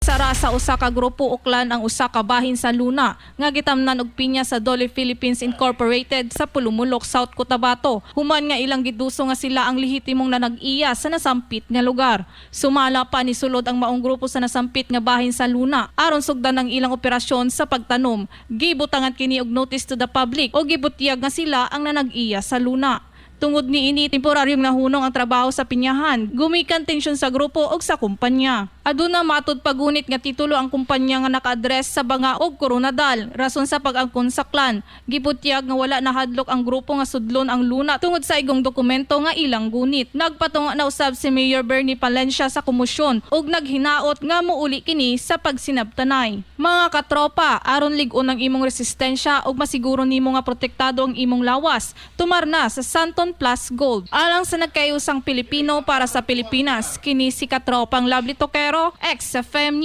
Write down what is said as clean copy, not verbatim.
Gisara sa usa ka grupo o clan ang usa ka bahin sa luna nga gitamnan og pinya sa Dole Philippines Incorporated sa Polomolok, South Cotabato. Human nga ilang giduso nga sila ang lehitimong nanag-iya sa nasampit nga lugar. Sumala pa, nisulod ang maong grupo sa nasampit nga bahin sa luna aron sugdan ang ilang operasyon sa pagtanom. Gibutangan kini og notice to the public o gibutyag nga sila ang nanag-iya sa luna. Tungod niini, temporaryong nahunong ang trabaho sa pinyahan. Gumikan tensyon sa grupo og sa kumpanya. Aduna matud paggunit nga titulo ang kumpanya nga naka-address sa Banga og Koronadal. Rason sa pag-angkon sa clan. Gibutyag nga wala nahadlok ang grupo nga sudlon ang luna tungod sa igong dokumento nga ilang gunit. Nagpatunga na usab si Mayor Bernie Palencia sa komosyon ug naghinaot nga muuli kini sa pagsinabtanay. Mga katropa, aron lig-on ang imong resistensya ug masiguro nimo nga protektado ang imong lawas, tumar na sa Santon Plus Gold. Alang sa nagkayusang Pilipino para sa Pilipinas, kini si katropang Lovely Tokero, XFM News.